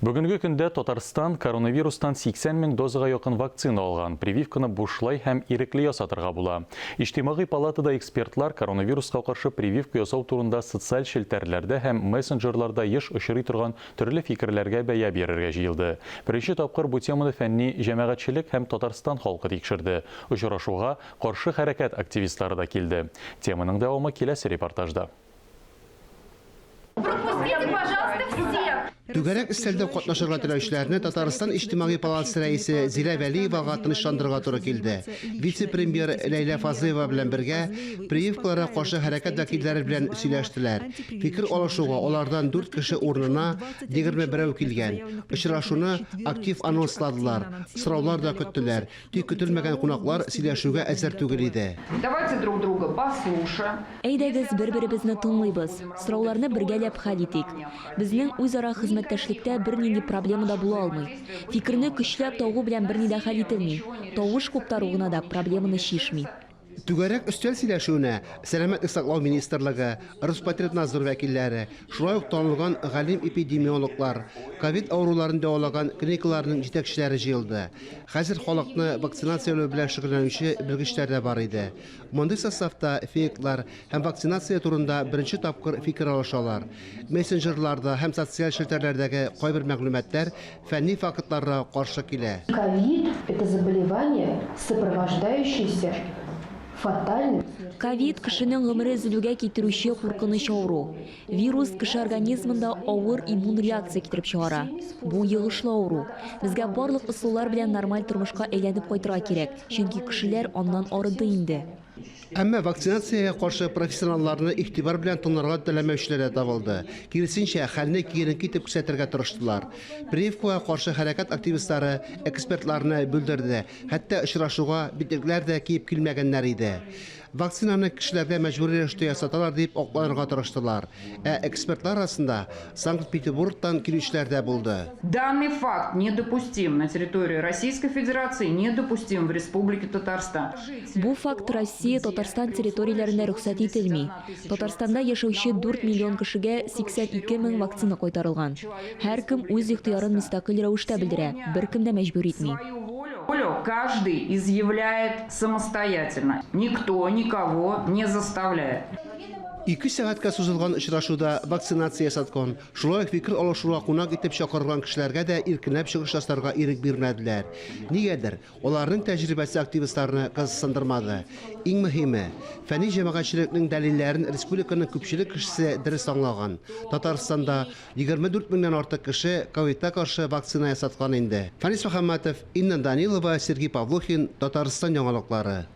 Бүгенге көндә Татарстан коронавирустан 80 мең дозага якын вакцина алган. Прививканы бушлай һәм ирекле ясатырга була. Иҗтимагый палатада экспертлар коронавируска каршы прививка ясау турында социаль челтәрләрдә һәм мессенджерларда еш очрый торган төрле фикерләргә бәя бирергә җыелды. Беренче тапкыр бу теманы фәнни җәмәгатьчелек һәм Татарстан халкы тикшерде. Очрашуга каршы хәрәкәт активистлары да килде. Теманың дәвамы киләсе репортажда. Пропустите, пожалуйста, всех! Түгәрәк өстәлдә катнашырга теләүчеләрне Татарстан Иҗтимагый палатасы рәисе Зилә Вәлиевага тынычландырырга туры килде. Вице-премьер Ләйлә Фазлыева белән бергә прививкаларга каршы хәрәкәт вәкилләре белән сөйләштеләр. Фикер алышуга алардан дүрт кеше урынына егерме берәү килгән. Очрашуны актив анонсладылар, сораулар да көттеләр. Тик көтелмәгән кунаклар сөйләшүгә әзер түгел иде. Давайте друг друга послушаем. Әйдәгез, бер-беребезне тыңлыйбыз. Сорауларны бергәләп хәл итик. Безнең үзара хезмәттәшлектә бернинди проблема да була алмый. Фикерне көчләп тагу белән берни дә хәл ителми. Тавыш куптару гына да проблеманы чишми. Түгәрәк өстәл сөйләшүенә Сәламәтлек саклау министрлыгы, Роспотребнадзор вәкилләре, шулай ук танылган галим-эпидемиологлар, ковид авыруларын дәвалаган клиникаларның җитәкчеләре җыелды. Хәзер халыкны вакцинацияләү белән шөгыльләнүче белгечләр дә бар иде. Мондый составта фейклар һәм вакцинация турында беренче тапкыр фикер алышалар. Мессенджерларда һәм социаль челтәрләрдәге кайбер мәгълүматлар фәнни фактларга каршы килә. Ковид, это заболевание, сопровождающееся фатальным. Ковид, кешенең гомере өзелүгә китерүче куркыныч авыру. Вирус кеше организмында авыр иммун реакция китереп чыгара. Бу йогышлы авыру. Безгә барлык ысуллар белән нормаль тормышка әйләнеп кайтырга кирәк, чөнки кешеләр аннан арыды инде. Әмма вакцинациягә каршы профессионалларны игътибар белән тыңларга теләмәүчеләр дә табылды. Киресенчә, хәлне киеренке итеп күрсәтергә тырыштылар. Прививкага каршы хәрәкәт активистлары экспертларны бүлдерде, хәтта очрашуга битлекләр дә киеп килмәгәннәр иде. Вакцинаны кешеләргә мәҗбүри рәвештә ясаталар дип акланырга тырыштылар. Ә экспертлар арасында Санкт-Петербургтан килүчеләр дә булды. Данный факт недопустим на территории Российской Федерации, недопустим в Республике Татарстан. Бу факт Россия, Татарстан территорияләрендә рөхсәт ителми. Татарстанда яшәүче 4 миллион кешегә 82 мең вакцина кайтарылган. Һәркем үз ихтыярын мөстәкыйль рәвештә белдерә, беркем дә мәҗбүр итми. Волю каждый изъявляет самостоятельно. Никто никого не заставляет. Ике сәгатькә сузылган очрашуда вакцинация ясаткан, шулай ук фикер алышуга кунак итеп чакырылган кешеләргә дә иркенләп чыгыш ясарга ирек бирмәделәр. Нигәдер, аларның тәҗрибәсе активистларны кызыксындырмады. Иң мөһиме, фәнни җәмәгатьчелекнең дәлилләрен республиканың күпчелек кешесе дөрес аңлаган. Татарстанда 24 меңнән артык кеше ковидка каршы вакцина ясаткан инде. Фәнис Мөхәммәтов, Инна Данилова, Сергей Павлухин, Татарстан яңалыклары.